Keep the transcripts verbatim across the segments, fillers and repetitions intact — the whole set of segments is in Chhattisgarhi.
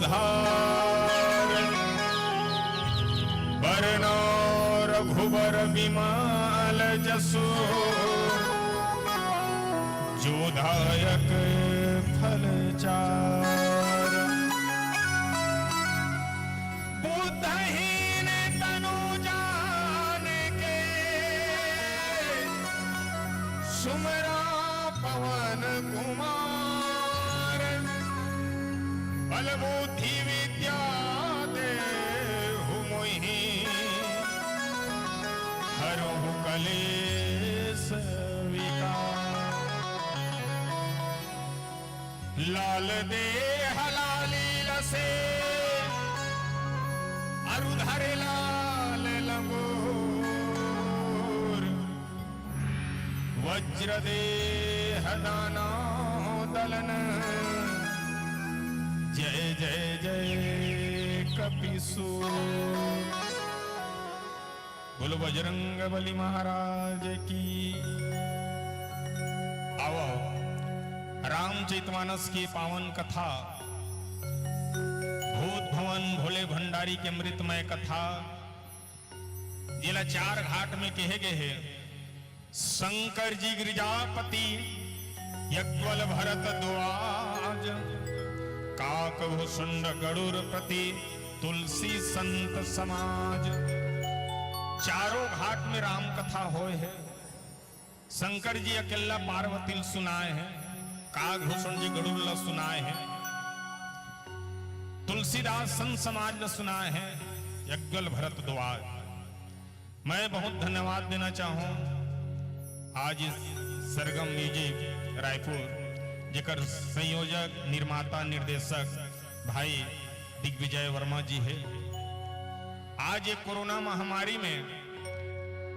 धार। बरनउँ रघुबर बिमल जसु, जो दायक फल चार। बुद्धहीन तनु जान के, सुमिरा पवन कुमार। बल बुद्धि विद्या देहु मोहि, हरहु कलेस विकार। लाल देह लाली लसे, अरु धरे लाल लंगोर। वज्र देह दानव दलन, जय जय जय कपिसूर। बोलो बजरंग बली महाराज की। आवो, रामचरितमानस की पावन कथा, भूत भवन भोले भंडारी के अमृतमय कथा, जेला चार घाट में कहे गए हे। शंकर जी गिरिजापति, यज्ञवल भरत द्वाज, काक भुसुंड गरुर पति, तुलसी संत समाज। चारों घाट में राम कथा होय हे। शंकर जी अकेला पार्वती ल सुनाए हे, काक भुसुंड जी गरुर ल सुनाए हे, तुलसीदास संत समाज ल सुनाए हे, यज्ञवल भरत द्वाज। मैं बहुत धन्यवाद देना चाहूँ आज इस सरगम म्यूजिक रायपुर, जेकर संयोजक, निर्माता, निर्देशक भाई दिग्विजय वर्मा जी हे। आज ये कोरोना महामारी में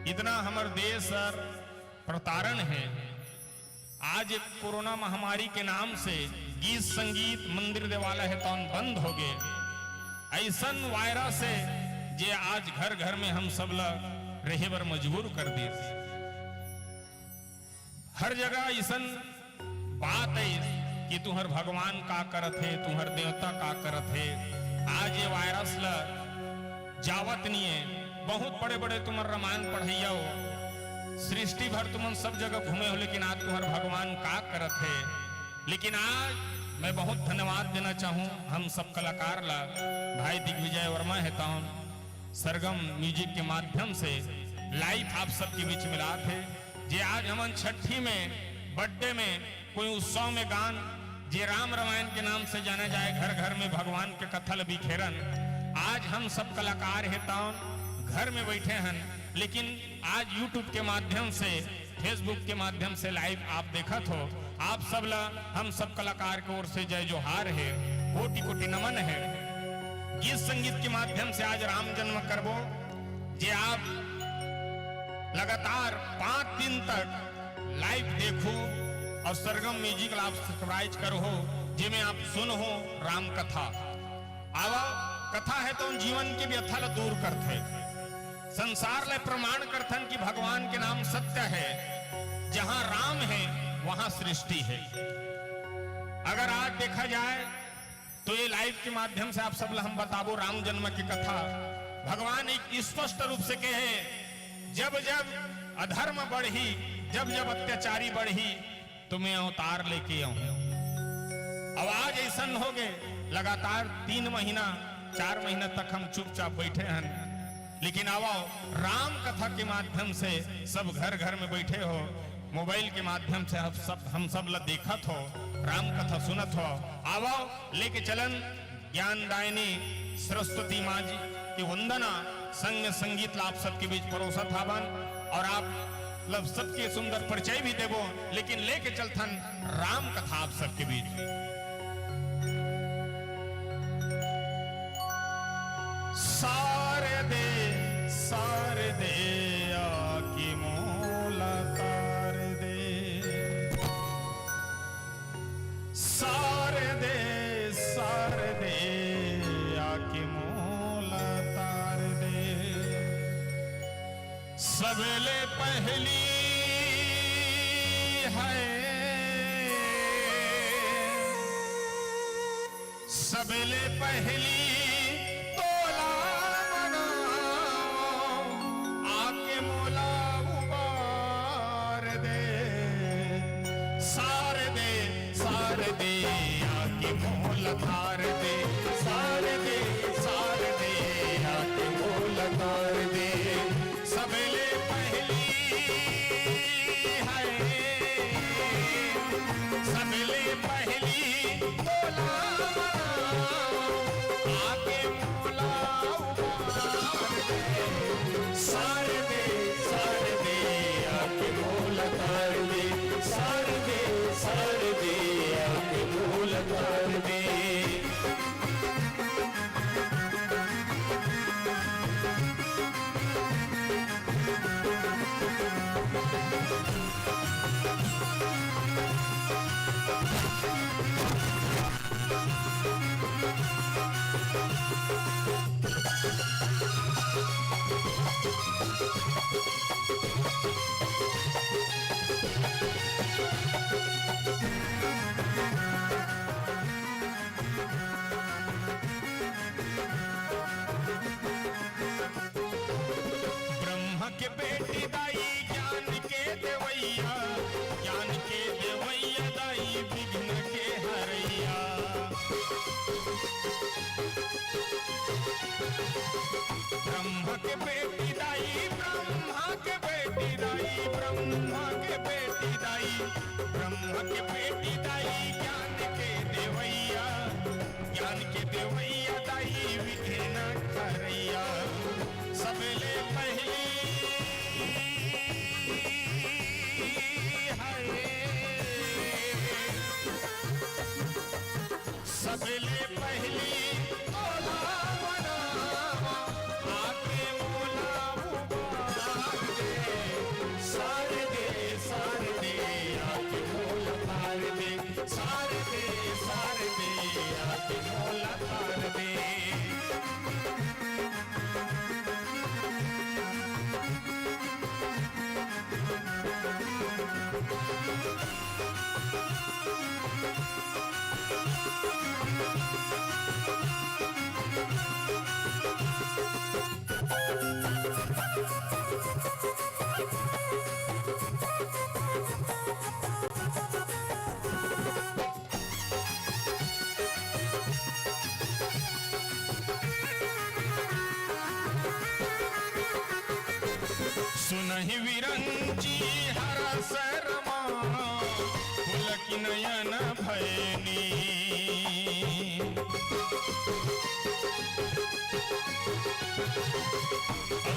इतना हमर देश हर प्रतारण हे, आज एक कोरोना महामारी के नाम से गीत संगीत, मंदिर देवाला हे तौन बंद हो गए। ऐसन वायरस हे जे आज घर घर में हम सब ला रहे बर मजबूर कर दिस। हर जगह ऐसन बात हे कि तुहर भगवान का करत हे, तुहर देवता का करत हे। आज ये वायरस ला जावत नहीं हे। बहुत बड़े बड़े तुमन रामायण पढ़इया हो, सृष्टि भर तुमन सब जगह घूमे हो, लेकिन आज तुहर भगवान का करत हे। लेकिन आज मैं बहुत धन्यवाद देना चाहूँ हम सब कलाकार ला, भाई दिग्विजय वर्मा हे तौन सरगम म्यूजिक के माध्यम से लाइव आप सबके बीच मिलात हे। जे आज हमन छठी में, बर्थडे में, कोई उत्सव में गान, जे राम रामायण के नाम से जाने जाए, घर घर में भगवान के कथा ल बिखेरन। आज हम सब कलाकार हे तौन घर में बैठे हन, लेकिन आज YouTube के माध्यम से, Facebook के माध्यम से लाइव आप देखत हो। आप सब ला हम सब कलाकार के ओर से जय जोहार हे, कोटि कोटि नमन हे। गीत संगीत के माध्यम से आज राम जन्म करबो, जे आप लगातार पाँच दिन तक लाइव देखो और सरगम म्यूजिक ला आप सब्सक्राइब करो, जेमे आप सुनो राम कथा। आवा, कथा हे तौन जीवन के व्यथा ला दूर करथे, संसार ला प्रमाण करथन कि भगवान के नाम सत्य हे, जहाँ राम हे वहाँ सृष्टि हे। अगर आज देखा जाए तो ये लाइव के माध्यम से आप सब ला हम बताबो राम जन्म की कथा। भगवान एक स्पष्ट रूप से कहे, जब जब अधर्म बढ़ही, जब जब अत्याचारी बढ़ही, तो मैं अवतार लेके आऊं। अब आज ऐसन हो गए, लगातार तीन महीना, चार महीना तक हम चुपचाप बैठे हन, लेकिन आवो, राम कथा के माध्यम से सब घर घर में बैठे हो, मोबाइल के माध्यम से हम सब, हम सब ला देखत हो, राम कथा सुनत हो। आवो, लेके चलन ज्ञानदायिनी सरस्वती माँ जी के वंदना संग में संगीत ला आप सबके बीच परोसत हावन और आप लब सबके सुंदर परिचय भी देबो, लेकिन लेके चलथन राम कथा आप सबके बीच। शारदे, शारदे, आके मोला तार दे। शारदे, शारदे, आके मोला तार दे। सबले पहली हे, सब ले पहली तोला मनाओ, आके मोला उबार दे। सार दे, सार दे, आके मोला तार दे। सार दे, सार दे, आके मोला तार दे। सबले पहली है, सबले पहली तोला मनाओ, आके मोला उबार दे। सार दे, सार दे, आके मोला तार दे। सार दे, सार दे, आके मोला तार दे। ब्रह्मा के बेटी दाई, ज्ञान के देवैया, ज्ञान के देवैया दाई, विघ्न के हरैया। ब्रह्मा के बेटी दाई, ब्रह्मा के बेटी दाई, ब्रह्मा के बेटी दाई, ब्रह्मा के बेटी दाई, ज्ञान के देवैया, ज्ञान के देवैया दाई, विघ्न हरैया। सबले पहली है, सबले पहली तोला मनावा, आके मोला उबार दे। सार दे, सार दे, आके मोला तार दे। सार दे, सार दे, आके मोला तार दे। सुनहि विरंची हरष रमा, पुलकि नयन भयनी।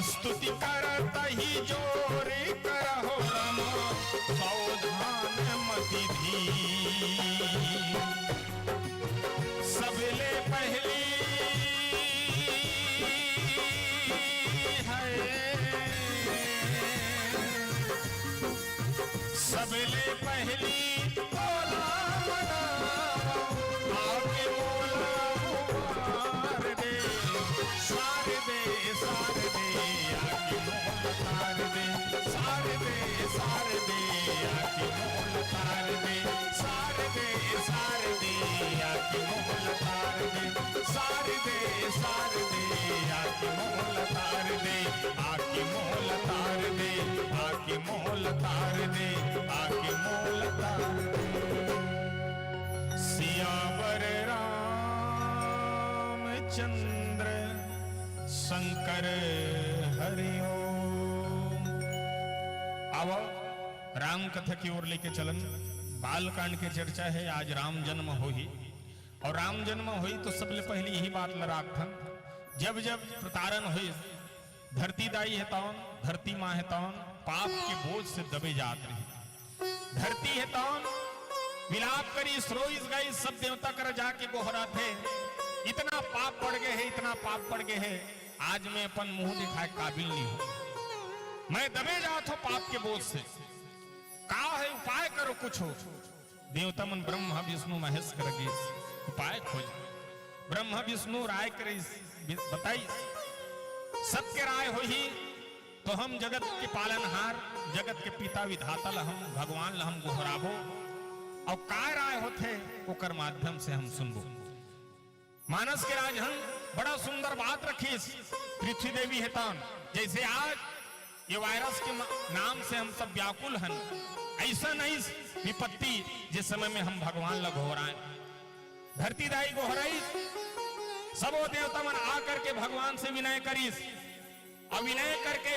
स्तुति करत ही जोर करहु रमा, सावधान मति धीर। सबले पहली है, सबले पहली तोला मनावा, आके मोला उबार दे। सार दे, सार दे, आके मोला तार दे। सार दे, सार दे, आके मोला तार दे। सार दे, सार दे, आके मोला तार दे। सार दे, सार दे, आके मोला तार दे। आके मोला तार दे, आके मोला तार दे, आके मोला तार दे। सियावर रामचंद्र शंकर हरि ओम। आवो, राम कथा की ओर लेके चलन। बाल कांड के चर्चा हे, आज राम जन्म होही। अउ राम जन्म होही तो सबले पहली इही बात ल राखथन, जब जब प्रताड़न होइस, धरती दाई हे तौन, धरती माँ हे तौन, पाप के बोझ से दबे जात रहिस। धरती हे तौन विलाप करिस, रोइस गाइस, सब देवता करा जाके गोहराथे, इतना पाप बढ़ गे हे, इतना पाप बढ़ गे हे, आज मैं अपन मुंह दिखाए काबिल नहीं हूँ, मैं दबे जात हूँ पाप के बोझ से, का हे उपाय करो कुछ हो। देवता मन ब्रह्मा विष्णु महेश करा गिस, उपाय खोज। ब्रह्मा विष्णु राय करिस, बि-, बताइस, सबके राय होही तो हम जगत के पालनहार, जगत के पिता विधाता ल हम, भगवान ल हम गोहराबो, अउ काय राय होथे ओकर माध्यम से हम सुनबो। मानस के राजहन बड़ा सुंदर बात रखिस। पृथ्वी देवी हे तौन, जैसे आज ये वायरस के म-, नाम से हम सब व्याकुल हन, ऐसा नहीं विपत्ति जिस समय में हम भगवान ला गोहराएं। धरती दाई गोहराइस, सबो देवता मन आ करके भगवान से विनय करिस। अविनय करके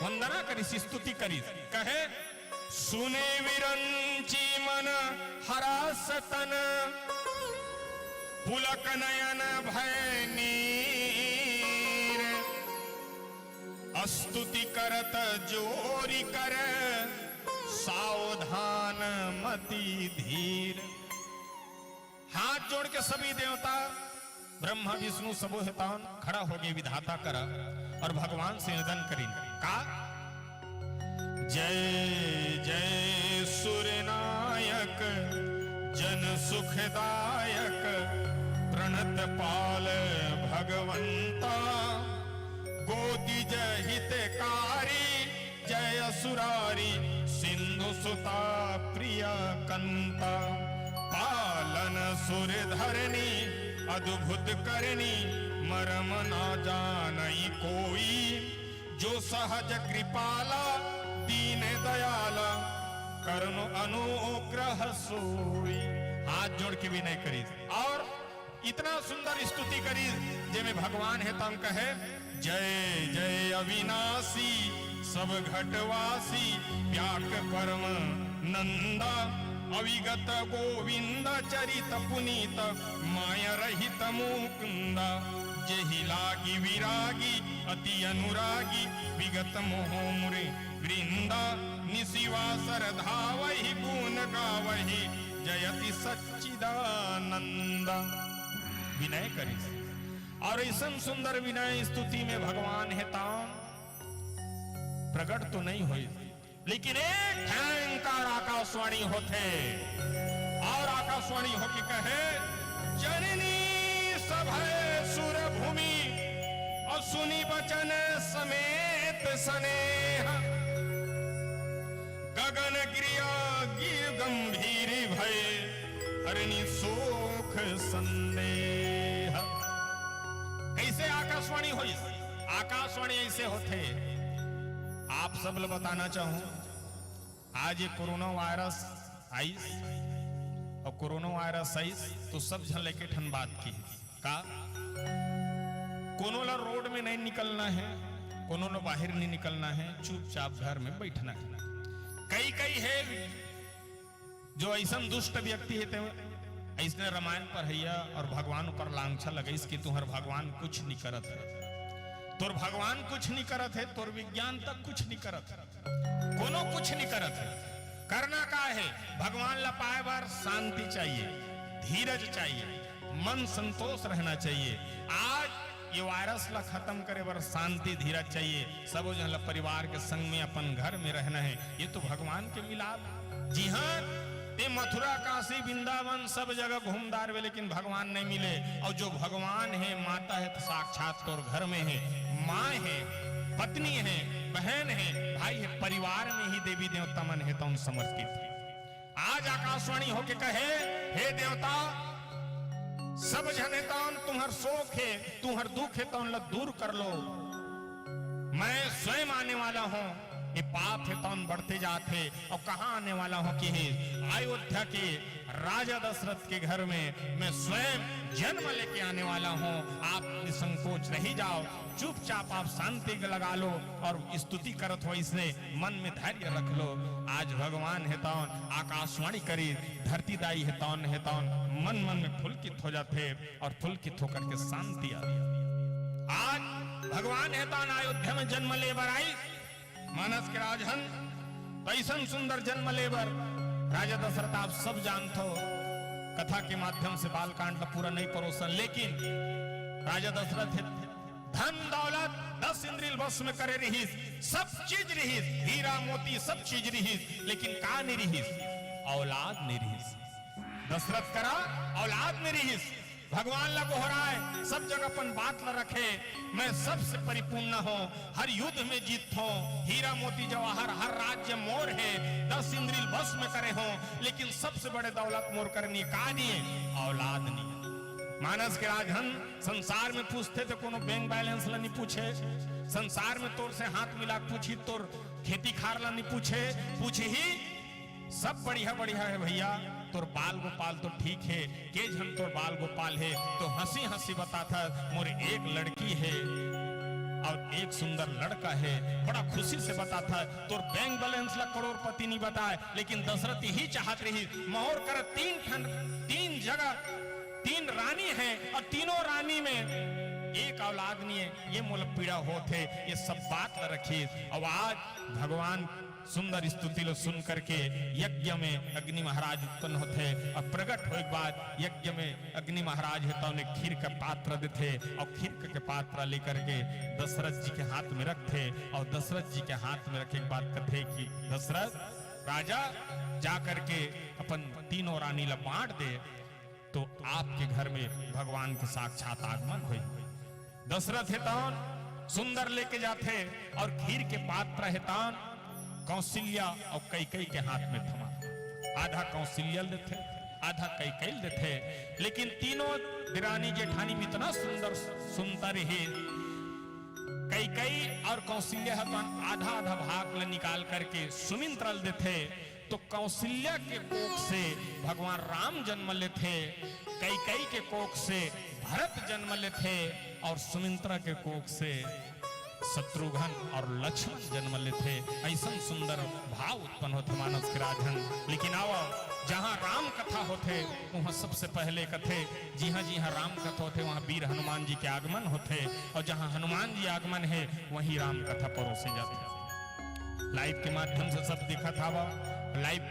वंदना करिस, स्तुति करिस, कहे, सुने विरंची मन हरास तन, पुलक नयन भय नीर। स्तुति करत जोरि कर सावधान मति धीर। हाथ जोड़ के सभी देवता, ब्रह्मा, विष्णु, सबो हे तौन खड़ा हो गए विधाता करा और भगवान से निवेदन करिन का, जय जय सुर नायक जन सुखदायक प्रणत पाल भगवंता, गोदी जय हितकारी जय असुरारी सिंधु सुता प्रिया कंता। पालन सुर धरनी अद्भुत करनी मरम ना जानई कोई। जो सहज कृपाला दीन दयाला करनु अनुग्रह सोई। हाथ जोड़ के विनय करिस और इतना सुंदर स्तुति करिस, जेमे भगवान हे तौन कहे, जय जय अविनाशी सब घटवासी व्याक परम नंदा। अविगत गोविंद चरित पुनीत माया रहित मुकुंदा। जेहि लागी विरागी अति अनुरागी विगत मोह मुरे वृंदा। निशिवासर धावहि गुण गावहि जयति सच्चिदानंद। विनय करिस और ऐसन सुंदर विनय स्तुति में भगवान हे तौन प्रकट तो नहीं होइस, लेकिन एक ठन ओंकार आकाशवाणी होथे और आकाशवाणी होके कहे, जननी सभय सुर भूमि और सुनी वचन समेत स्नेह। गगन गिरिया गिर गंभीर भय हरनी सोख संदेह। कैसे आकाशवाणी होइस? आकाशवाणी ऐसे होथे। आप सब ल बताना चाहूं, आज ये कोरोना वायरस आइस और कोरोना वायरस आइस तो सब झन लेके ठन बात की का, कोनो ला रोड में नहीं निकलना है, कोनो ला बाहर नहीं निकलना है, चुपचाप घर में बैठना है। कई कई है जो ऐसन दुष्ट व्यक्ति हे ते ऐसने रामायण पढ़ैया और भगवान ऊपर लांछा लगइस कि तुहर भगवान कुछ नहीं करत है, तोर भगवान कुछ नहीं करत है, तोर विज्ञान तक कुछ नहीं करत है, कोनो कुछ नहीं करत है। करना का है? भगवान ला पाए बर शांति चाहिए, धीरज चाहिए, मन संतोष रहना चाहिए। आज ये वायरस ला खत्म करे बर शांति धीरज चाहिए। सबो झन ला परिवार के संग में अपन घर में रहना है। ये तो भगवान के मिलाप। जी हाँ, ते मथुरा, काशी, वृंदावन सब जगह घूम डारबे लेकिन भगवान नहीं मिले। और जो भगवान है, माता है तो साक्षात तोर घर में है, माँ है, पत्नी है, बहन है, भाई है, परिवार में ही देवी देवता मन हे तौन समर्पित। आज आकाशवाणी होके कहे, हे देवता, सब झन हे तौन तुम्हर शोक हे, तुम्हर दुख हे तौन ला दूर कर लो। मैं स्वयं आने वाला हूँ। ये पाप हे तौन बढ़ते जात हे और कहाँ आने वाला हूँ कि हे अयोध्या के राजा दशरथ के घर में मैं स्वयं जन्म लेके आने वाला हूँ। आप निसंकोच रही जाओ, चुपचाप आप शांति लगा लो और स्तुति करत हो, इसने मन में धैर्य रख लो। आज भगवान हे तौन आकाशवाणी करी, धरती दाई हे तौन, हे तौन मन मन में पुलकित हो जाथे और पुलकित होकर के शांति आ। आज भगवान हे तौन अयोध्या में जन्म ले बर आई, मानस के राजहन, तो ऐसन सुंदर जन्म ले बर राजा दशरथ आप सब जानथो, कथा के माध्यम से बालकांड ला पूरा नहीं परोसन, लेकिन राजा दशरथ हे धन दौलत दस इंद्रिल वश में करे रिहिस, सब चीज रिहिस, हीरा मोती सब चीज रिहिस, लेकिन का नहीं रिहिस? औलाद नहीं रिहिस। दशरथ करा औलाद नहीं रिहिस। भगवान ला गोहराए, सब जगह अपन बात ला रखे, मैं सबसे परिपूर्ण हूँ, हर युद्ध में जीत हूँ, हीरा मोती जवाहर हर राज्य मोर है, दस इंद्रिल वश में करे हूँ, लेकिन सबसे बड़े दौलत मोर करनी का नहीं है? औलाद नहीं है। मानस के राजन, संसार में पूछथे त कोनो बैंक बैलेंस ला नहीं पूछे, संसार में तोर से हाथ मिला के पूछही तोर खेती खार ला नहीं पूछे, पूछही सब बढ़िया बढ़िया हे भइया, तोर बाल गोपाल तो ठीक हे, के झन तोर बाल गोपाल हे, तो हँसी हँसी बताथस मोर एक लड़की हे अउ एक सुंदर लड़का हे। बड़ा खुशी से बताथस, तोर बैंक बैलेंस ला करोड़पति नहीं बताय, लेकिन दशरथ यही चाहत रहिस, मोर करा तीन ठन, तीन जगह तीन रानी हे अउ तीनों रानी में एक औलाद नहीं हे, ये मोला पीड़ा होत हे, ये सब बात ला रखिस। अउ आज भगवान सुंदर स्तुति ला सुन करके यज्ञ में अग्नि महाराज उत्पन्न होथे अउ प्रकट होए के बाद यज्ञ में अग्नि महाराज हे त ओने खीर का पात्र देथे अउ खीर के पात्र लेकर के दशरथ जी के हाथ में रखथे अउ दशरथ जी के हाथ में रखे के बाद कथे कि दशरथ राजा, जा करके अपन तीनों रानी ला बांट दे, तो आपके घर में भगवान के साक्षात आगमन होई। दशरथ हे तौन सुंदर लेके जाथे अउ खीर के पात्र हे तौन कौशल्या अउ कैकई के हाथ में थमा। आधा कौशल्या ल देथे, आधा कैकई ल देथे, लेकिन तीनों देरानी जेठानी में इतना सुंदर सुंदर हे। कैकई अउ कौशल्या ह तौन आधा आधा भाग ल निकाल करके सुमित्रा ल देथे। तो कौशल्या के कोख से भगवान राम जन्म लेथे, कैकई के कोख से भरत जन्म लेथे अउ सुमित्रा के कोख से शत्रुघ्न अउ लक्ष्मण जन्म लेथे। अइसन सुंदर भाव उत्पन्न होथे मानस के राजन। लेकिन आवा, जहाँ राम कथा होथे, वहाँ सबसे पहले कथे, जिहाँ जिहाँ राम कथा होथे, वहाँ वीर हनुमान जी के आगमन होथे, अउ जहाँ हनुमान जी आगमन हे, वहीं राम कथा परोसे जाथे। लाइव के माध्यम से सब देखत हवा, लाइव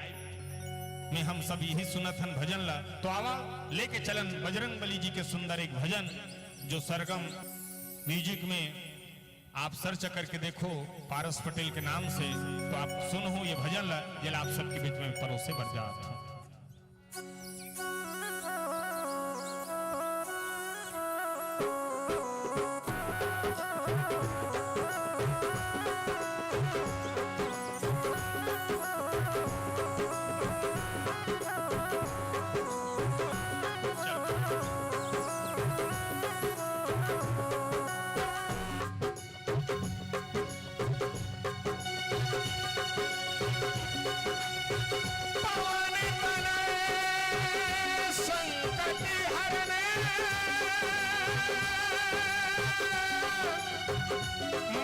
में हम सब यही सुनत हन भजन ला। तो आवा, लेके चलन बजरंग बली जी के सुंदर एक भजन, जो सरगम म्यूजिक में आप सर्च करके देखो पारस पटेल के नाम से, तो आप सुनहु ये भजन ला, जेला आप सबके बीच में परोसे बर जात हूँ। पवन तनय संकट हरन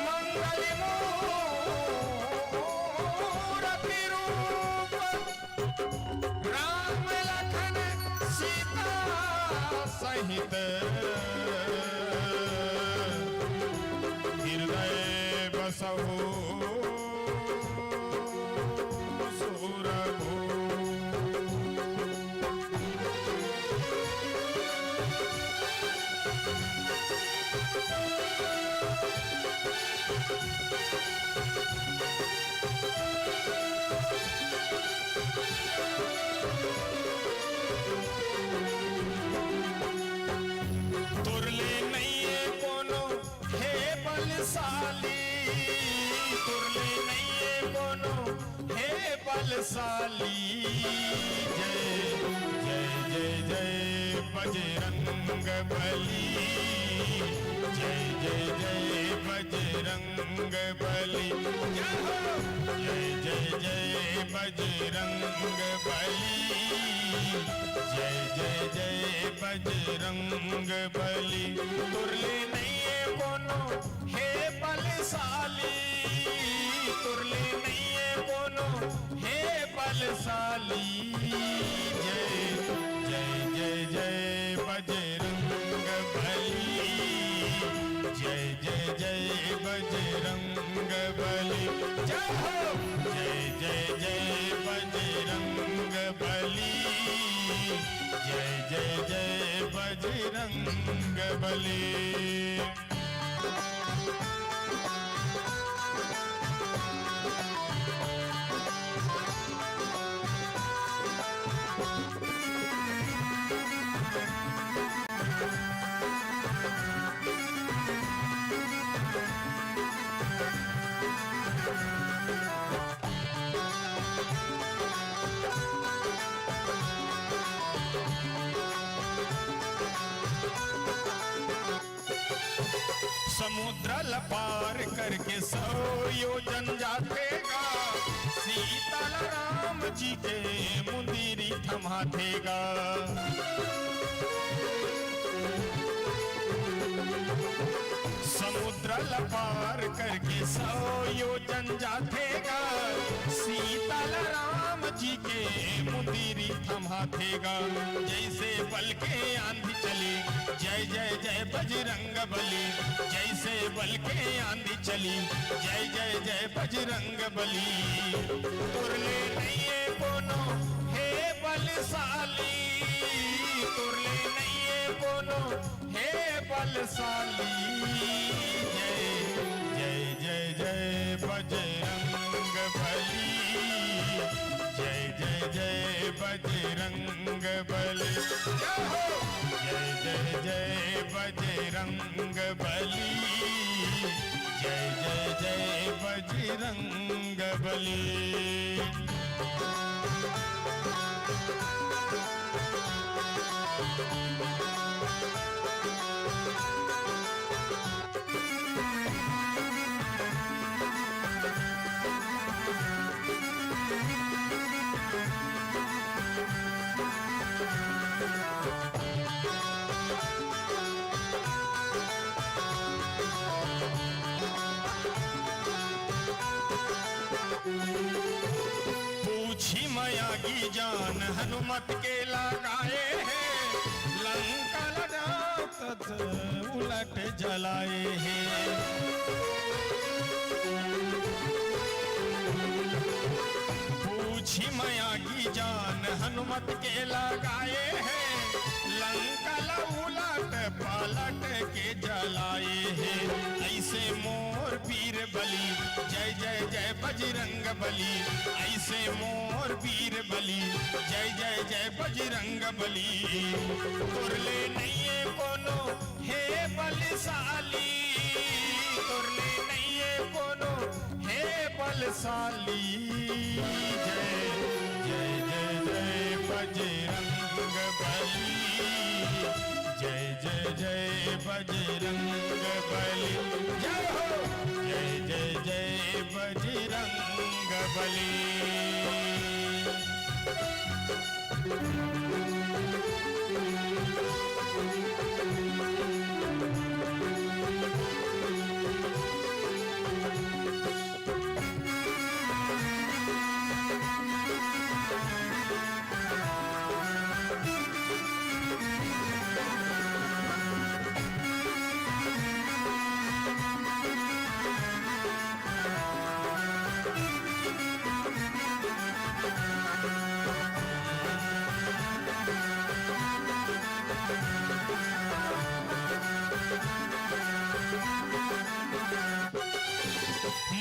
मंगल मूरति रूप। राम लखन सीता सहित हृदय बसहु सुरभूप। तोर ले नइये कोनो हे बलशाली, तोर ले नइये कोनो हे बलशाली। जय, जय, जय, जय बजरंग बली। जय, जय, जय बजरंग बली। जय हो। जय, जय, जय बजरंग बली। जय, जय, जय बजरंग बली। तोर ले नइये कोनो हे बलशाली, तोर ले नइये कोनो हे बलशाली। जय, जय, जय, जय बजरंग बली। जय, जय, जय बजरंग बली। जय हो। जय, जय, जय बजरंग बली। जय, जय, जय बजरंग बली। समुद्र ल पार करके सौ योजन जाथे गा, सीता ल राम जी के मुंदरी थमाथे गा। समुद्र ल पार करके सौ योजन जाथे गा, सीता ल राम जी के मुंदरी थमाथे गा। जैसे बल के आंधी चली, जय जय जय बजरंग बली। जैसे बल के आंधी चली, जय जय जय बजरंग बली। तोर ले नइये कोनो हे बलशाली, तोर ले नइये कोनो हे बलशाली। जय जय जय जय बजरंग बली, जय जय जय बजरंग बली। जय हो। जय जय जय बजरंग बली, जय जय जय बजरंग बली। पूछी मया की जान हनुमत के लगाए हे, लंका लगा तत उलट जलाए हे। पूछी मया की जान हनुमत के लगाए हे, लंका ला उलट पलट के जलाए हे। ऐसे मोर वीर बली, जय जय जय बजरंग बली। ऐसे मोर वीर बली, जय जय जय बजरंग बली। तोर ले नइये कोनो हे बलशाली, तोर ले नइये कोनो हे बलशाली। जय जय जय जय बजरंग बली, जय जय जय बजरंग बली। जय हो। जय जय जय बजरंग बली।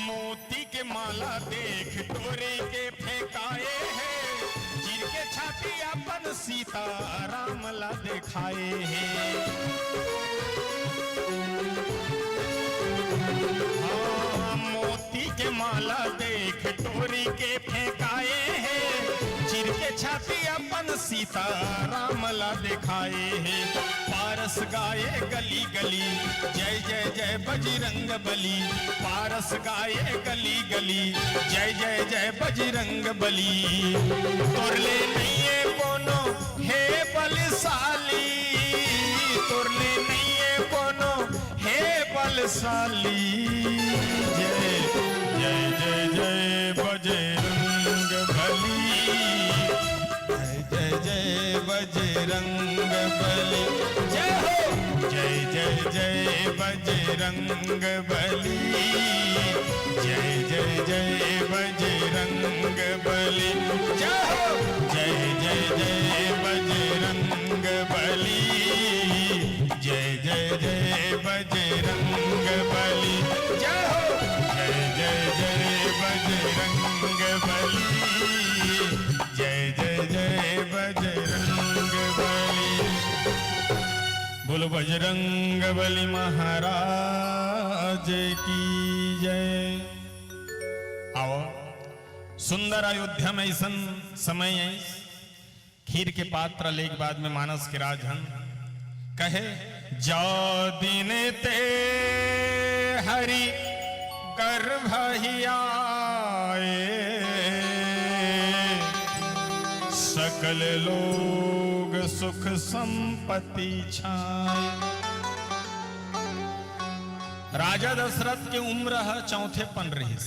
मोती के माला देख टोरी के फेंकाए हे, चीर के छाती अपन सीता राम ला देखाए हे। हाँ, मोती के माला देख टोरी के फेंकाए हे, चीर के छाती अपन सीता राम ला देखाए हे। पारस गाए गली गली, जय जय जय बजरंग बली। पारस गाए गली गली, जय जय जय बजरंग बली। तोर ले नइये कोनो हे बलशाली, तोर ले नइये कोनो हे बलशाली। जय जय जय जय बजरंग बली, जय जय जय बजरंग बली। जय हो। जय जय जय बजरंग बली, जय जय जय बजरंग बली। जय हो। जय जय जय बजरंग बली, जय जय जय बजरंग बली। जय हो। जय जय जय बजरंग बली, जय जय जय बजरंग बली। बोलो बजरंग बली महाराज की जय। आओ, सुंदर अयोध्या में ऐसन समय है, खीर के पात्र लेके बाद में मानस के राजन कहे, जा दिन ते कहियाए, सकल लोग सुख संपत्ति छाए। राजा दशरथ के उम्र ह चौथे पन रहिस।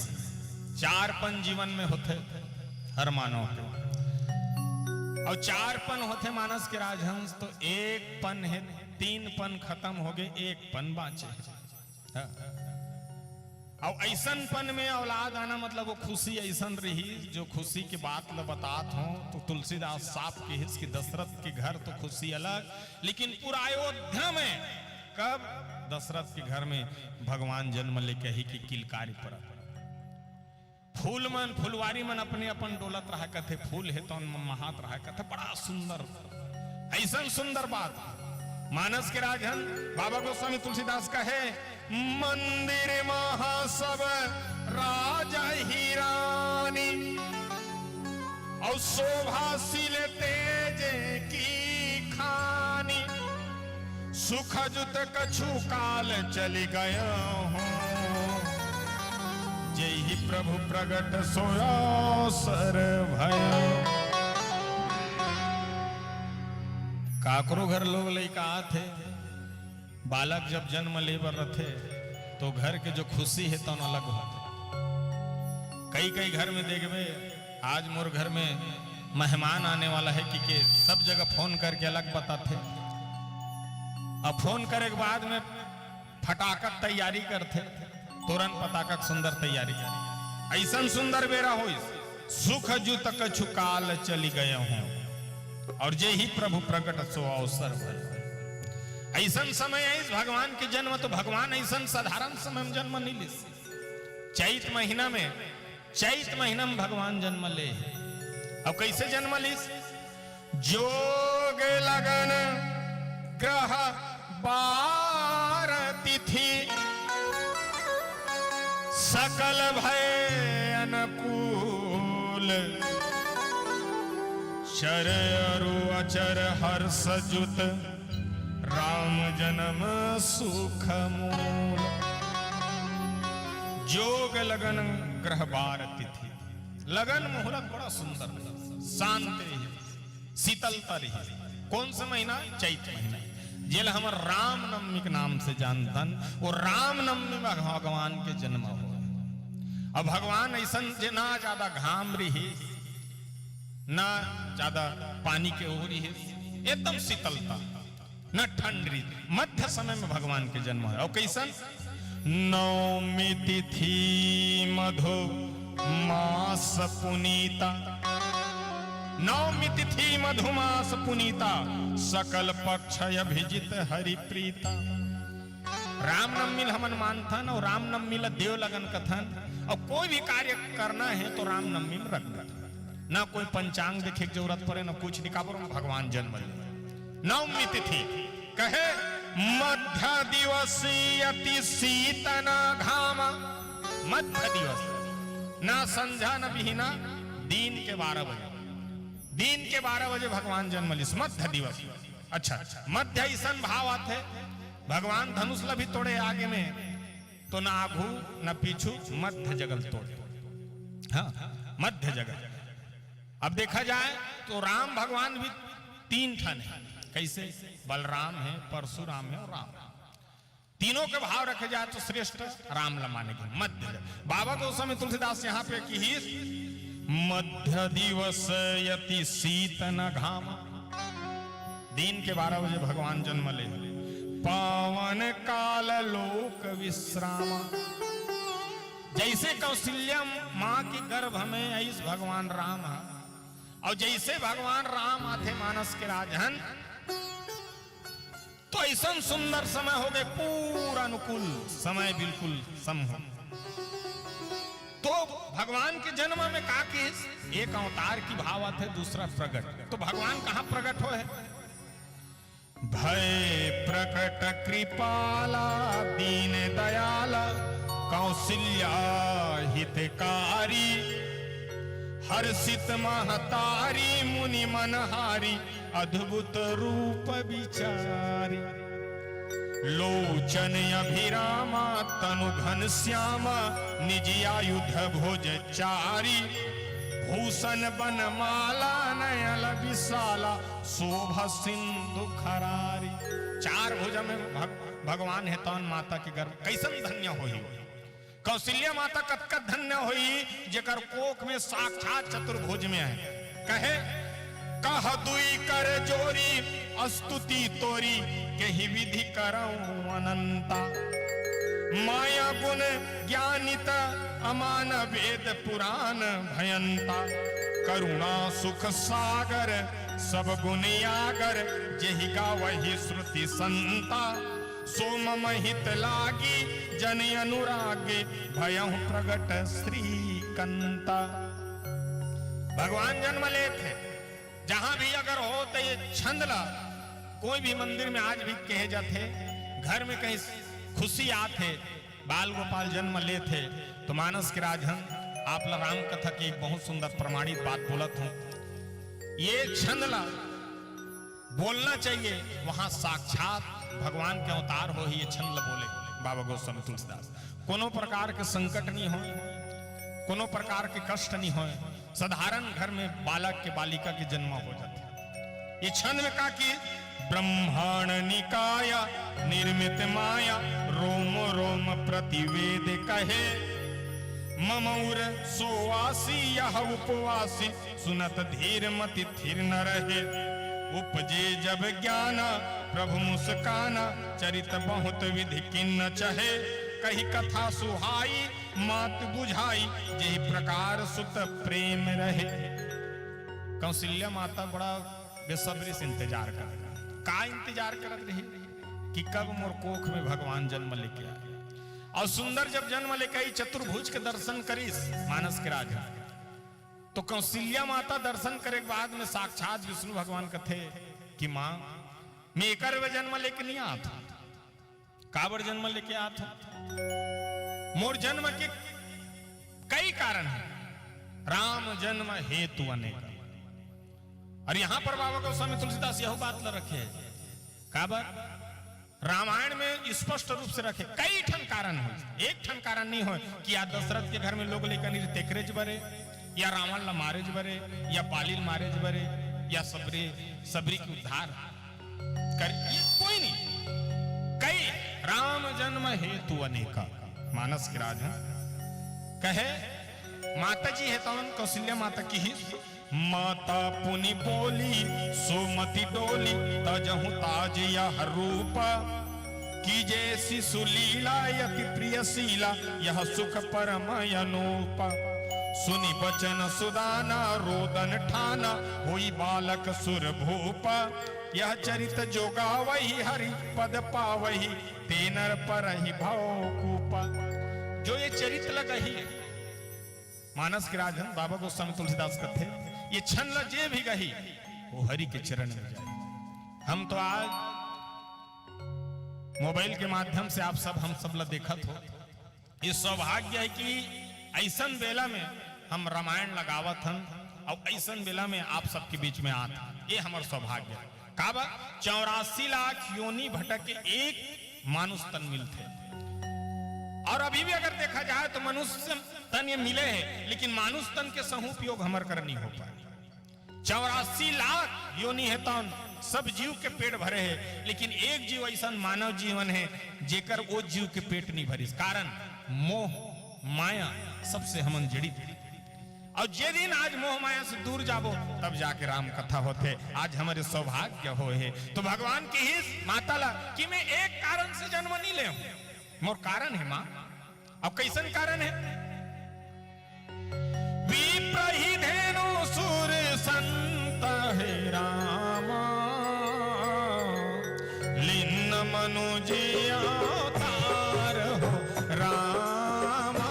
चार पन जीवन में होथे हर मानव के, अउ चार पन होथे मानस के राजहंस, तो एक पन हे, तीन पन खत्म हो गए, एक पन बाँचे हे। हाँ। अउ अइसन पन में औलाद आना, मतलब, वो खुशी अइसन रहिस, जो खुशी के बात ल बतात हों, तो तुलसीदास साफ किहिस कि दशरथ के घर तो खुशी अलग, लेकिन पूरा अयोध्या में कब दशरथ के घर में भगवान जन्म ले कही कि किलकारी परत। फूल मन, फुलवारी मन अपने अपन डोलत रहा कथे, फूल हे तौन ममहात रहा कथे, बड़ा सुंदर, अइसन सुंदर बात। मानस के राजन बाबा गोस्वामी तुलसीदास कहे, मंदिर महा सब राजा ही रानी, अउ शोभाशील तेज की खानी। सुख जुत कछु काल चलि गयो हूँ, जेहि प्रभु प्रगट सो अवसर भयो। काकरो घर लोग लइका आथे, बालक जब जन्म ले बर रथे, तो घर के जो खुशी हे, तौन अलग होथे। कई-कई घर में देखबे, आज मोर घर में मेहमान आने वाला हे कि के सब जगह फोन करके अलग बताथे। अब फोन करे के बाद में फटाकक तैयारी करथे, तुरंत फटाकक सुंदर तैयारी। अइसन सुंदर बेरा होइस, सुख जुत कछु काल चलि गयो हूँ, अउ जेहि प्रभु प्रगट सो अवसर भयो। अइसन समय आइस भगवान के जन्म, तो भगवान अइसन साधारण समय में जन्म नइ लिस। चैत महीना में, चैत महीना में भगवान जन्म ले हे। अब कइसे जन्म लिस? जोग लगन ग्रह बार तिथि, सकल भय अनुकूल। चर अरु अचर हर्ष जुत, राम जन्म सुख मूल। जोग लगन ग्रह बार तिथि। लगन मुहूर्त बड़ा सुंदर रही, शांत रही, शीतलता रही। कौन सा महीना? चैत महीना, जेला हमर रामनवमी के नाम से जानथन। वो रामनवमी में भगवान के जन्म हो। अब भगवान अइसन जे ना ज्यादा घाम रही, ना ज्यादा पानी के ओह रही, एकदम शीतलता, न ठंड रही, मध्य समय में भगवान के जन्म होय। अउ कइसन? नवमी तिथि मधु मास पुनीता, नवमी तिथि मधु मास पुनीता, सकल पक्ष अभिजित हरि प्रीता। रामनवमी ल हमन मानथन अउ रामनवमी ल देव लगन कथन, अउ कोई भी कार्य करना हे तो रामनवमी में रख देथन। ना कोई पंचांग देखे के जरूरत पड़े, ना कुछ नहीं, काबर भगवान जन्म ले। नवमी तिथि कहे, मध्य दिवस अति शीत न घाम। मध्य दिवस, ना संझा न बिहिना, दिन के बारह बजे, दिन के बारह बजे भगवान जन्म लिस, मध्य दिवस। अच्छा, मध्य अइसन भाव आथे, भगवान धनुष ल भी तोड़े आगे में, तो ना आगू ना पीछू, मध्य जगह ल तोड़े। हाँ, मध्य जगह। अब देखा जाए तो राम भगवान भी तीन ठन हे। कइसे? बलराम हे, परशुराम हे अउ राम। तीनों के भाव रखे जाए तो श्रेष्ठ राम ल माने गे। मध्य जगह। बाबा गोस्वामी तुलसीदास यहाँ पे किहिस, मध्य दिवस अति शीत न घाम। दिन के बारह बजे भगवान जन्म ले। पावन काल लोक विश्राम। जइसे कौशल्या माँ के गर्भ में आइस भगवान राम ह, अउ जइसे भगवान राम आथे मानस के राजन, तो अइसन सुंदर समय हो गे, पूरा अनुकूल समय, बिल्कुल सम हो। तो भगवान के जन्म में का किहिस? एक अवतार की भाव आथे, दूसरा प्रगट। तो भगवान कहाँ प्रगट होय हे? भय प्रकट कृपाला दीन दयाला, कौशल्या हितकारी। हर्षित महतारी मुनि मनहारी, अद्भुत रूप विचारी। लोचन अभिरामा तनु घनश्यामा निज आयुध भुज चारी। भूषण बन माला नयल विशाला शोभा सिंधु खरारी। चार भुजा में भग-, भगवान हे तौन माता के गर्भ कैसन धन्य होही। कौशल्या माता कतका धन्य होही, जेकर कोख में साक्षात चतुर्भुज में हे। कहे, कह दुई कर जोरी स्तुति तोरी, केहि विधि करउँ अनंता। माया गुण ज्ञानित अमान वेद पुराण भयंता। करुणा सुख सागर सब गुण आगर, जेहि गावहि श्रुति संता। सो मम हित लागी जन अनुरागी, भयहु प्रगट श्रीकंता। भगवान जन्म लेथे, जहां भी अगर हो तो ये छंद ला, कोई भी मंदिर में आज भी कहे जाथे, घर में कहीं खुशी आथे, बाल गोपाल जन्म लेथे, तो मानस के राजन आप ला राम कथा के एक बहुत सुंदर प्रमाणित बात बोलत हूँ। ये छंद ला बोलना चाहिए, वहां साक्षात भगवान के अवतार होही, ये छंद ल बोले बाबा गोस्वामी तुलसीदास। कोनो प्रकार के संकट नहीं होय, कोनो प्रकार के कष्ट नहीं होय, साधारण घर में बालक के बालिका के जन्म हो जाथे। ये छंद में का कि ब्रह्मांड निकाय निर्मित माया, रोम रोम प्रतिवेद कहे। मम उर सोवासी यह उपवासी, सुनत धीर मति थिर न रहे। उपजे जब ज्ञान प्रभु मुस्कान, चरित बहुत विधि किन्न चहे। कही कथा सुहाई मात बुझाई, जेहि प्रकार सुत प्रेम रहे। कौशल्या माता बड़ा बेसब्री से इंतजार कर, का इंतजार करत रही कि कब मोर कोख में भगवान जन्म लेके आए। और सुंदर जब जन्म लेके आई, चतुर्भुज के दर्शन करिस मानस के राजा, तो कौशल्या माता दर्शन करे के बाद में साक्षात विष्णु भगवान कथे कि माँ, मैं एकर बर जन्म लेके नहीं आत हूँ। काबर जन्म लेके आत हूँ? मोर जन्म के कई कारण है। राम जन्म हेतु अनेक। और यहाँ पर बाबा गोस्वामी तुलसीदास यह बात ला रखे है। काबर? रामायण में स्पष्ट रूप से रखे, कई ठन कारण हो, एक ठन कारण नहीं हो कि या दशरथ के घर में लोग लेकर नहीं तेकरेज बरे, या रावण ला मारेज बरे, या बाली ला मारेज बरे, या सबरी, सबरी के उद्धार कर, ये कोई नहीं। कई राम जन्म हेतु अनेका। मानस के राजा कहे, माता जी हे तौन कौशल्या माता की ही माता पुनि बोली, सो मति डोली, तजहु ताज यह रूप। कीजे शिशु लीला अति प्रिय शीला, यह सुख परम अनूप। सुनि बचन सुदाना, रोदन ठाना, होई बालक सुर भूप। यह चरित जो गावही, हरि पद पावही, ते नर परही भव कूप। जो ये चरित लगही, मानस के राजन बाबा गोस्वामी तुलसीदास कथे, ये छंद ल जे भी गही, वो हरि के चरण में जाए। हम तो आज मोबाइल के माध्यम से आप सब, हम सब ला देखत हो। ये सौभाग्य है कि ऐसन बेला में हम रामायण लगावत हन और ऐसन बेला में आप सबके बीच में आत हन। ये हमर सौभाग्य है। काबर? चौरासी लाख योनि भटक के एक मानुष तन मिलथे। और अभी भी अगर देखा जाए तो मनुष्य तन ये मिले है, लेकिन मानुष तन के सहूपयोग हमर कर नहीं हो पाए। चौरासी लाख योनि है तौन, सब जीव के पेट भरे है, लेकिन एक जीव ऐसा मानव जीवन है जेकर वो जीव के पेट नहीं भरिस। कारण मोह माया सबसे हमन जड़ित है। और जे दिन आज मोह माया से दूर जाबो, तब जाके राम कथा होथे। आज हमर सौभाग्य होय हे। तो भगवान किहिस माता ला कि मैं एक कारण से जन्म नहीं ले हूं, मोर कारण है माँ। अब कैसन कारण है? विप्रही धेनु सुर संत हे रामा, लीन मनुज अवतार हो रामा।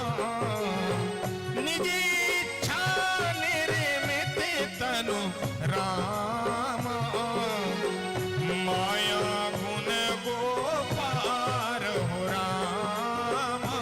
निज इच्छा निर्मित तनु रामा, माया गुण गो पार हो रामा।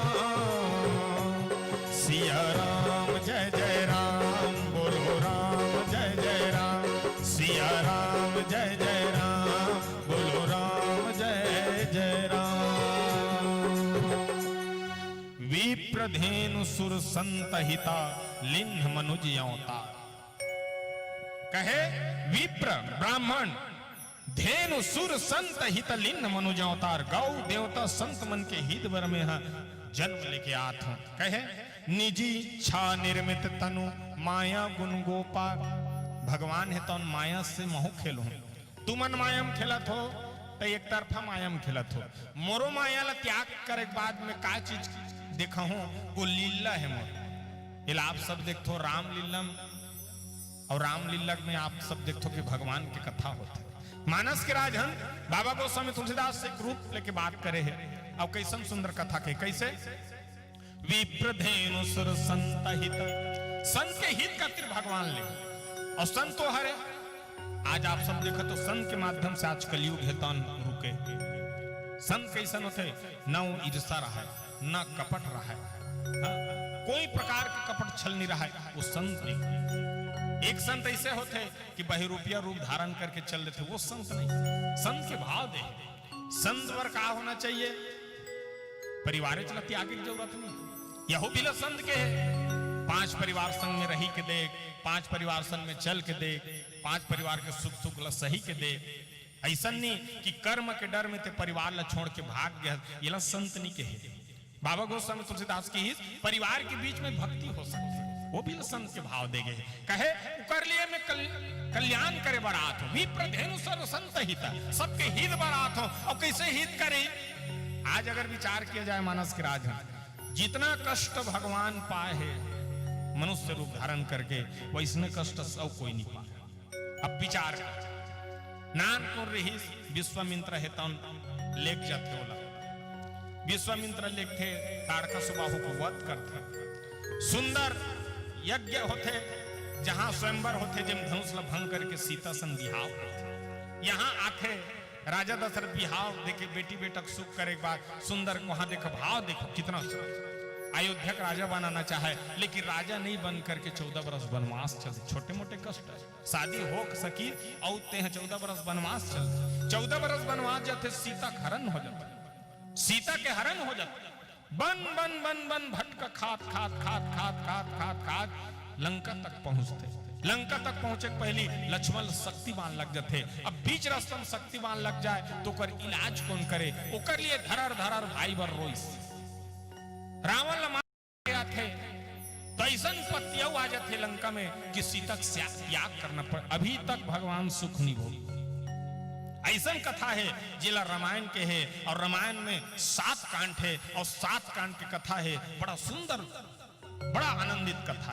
धेनु सुर संत हिता लिन्ह मनुज अवतार। कहे विप्र ब्राह्मण धेनु सुर संत हित लिन्ह मनुज अवतार, गौ देवता संत मन के हित बर में ह जन्म लेके आत हूँ। कहे निजी इच्छा निर्मित तनु माया गुण गोपार। भगवान हे तौन माया से महू खेलहूँ। तुमन माया म खेलत हो त एक तरफा माया म खेलत हो। मोरो माया ला त्याग करे के बाद में का चीज देखहूँ, वो लीला है मोर। एला आप सब देखथो रामलीला म, और रामलीला में आप सब देखथो कि भगवान के कथा होथे। मानस के राजहन बाबा गोस्वामी तुलसीदास से एक रूप लेके बात करे हे। अब कैसन सुंदर कथा के, कैसे विप्र धेनु सुर संत हित, संत के हित खातिर भगवान ले। और संत तो हरे, आज आप सब देखत हो संत के माध्यम से आज कलयुग हे तौन रुके। संत कैसन होथे? न वो ईर्षा रहे, न कपट रहे, हाँ? कोई प्रकार के कपट छल नहीं रहे, वो संत नहीं। एक संत ऐसे होथे कि बहिरूपिया रूप धारण करके चल देथे, वो संत नहीं। संत के भाव दे। संत बर का होना चाहिए? परिवार ला त्यागे के जरूरत नहीं। यहू भी ला संत के हे। पांच परिवार संग में रही के देख, पांच परिवार संग में चल के देख, पांच परिवार के सुख दुख ला सही के देख। ऐसन नहीं कि कर्म के डर में ते परिवार ला छोड़ के भाग गया, ये ला संत नहीं कहे। बाबा गोस्वामी तुलसीदास की ही परिवार के बीच में भक्ति हो सकती है, वो भी संत के भाव दे गए। कहे उकर लिए मैं कल-, कल्याण करे बर आत हूँ, विप्र धेनु सर्व संत हित, सबके हित बर आत हूँ। और कैसे हित करे? आज अगर विचार किया जाए मानस के राजहन, जितना कष्ट भगवान पाए हे मनुष्य रूप धारण करके, वैसने कष्ट सब कोई नहीं पाए। अब विचार कर, नानकुन रिहिस, विश्वामित्र हे तौन लेग जाथे ओला। विश्वामित्र लेगथे, ताड़का सुबाहु के वध करथे। सुंदर यज्ञ होथे, जहां स्वयंवर होथे, जेम धनुष ला भंग करके सीता सन बिहाव करथे। यहां आथे राजा दशरथ बिहाव देके बेटी बेटा के सुख करे के बाद सुंदर वहां देखो, भाव देखो कितना सुंदर। अयोध्या का राजा बनाना चाहे, लेकिन राजा नहीं बन करके चौदह बरस वनवास चले, छोटे मोटे कष्ट। शादी हो सकी अउ तेह चौदह बरस वनवास चल, चौदह बरस वनवास जाथे, सीता के हरण हो जाथे, सीता के हरण हो जाथे। बन बन बन बन भटका खात खात खात खात खात खात खात लंका तक पहुंचथे। लंका तक पहुंचे के पहली लक्ष्मण शक्ति बाण लग जाथे। अब बीच रास्ता में शक्ति बाण लग जाए तो ओकर इलाज कौन करे? ओकर लिए धरर धरर भाई बर रोइस। रावण ला मार के आथे तो ऐसन पत्तियाऊ आ जाथे लंका में कि सीता के त्याग करना पड़। अभी तक भगवान सुख नहीं भोग। ऐसन कथा है जेला रामायण के है और रामायण में सात कांड है और सात कांड की कथा है। बड़ा सुंदर, बड़ा आनंदित कथा है।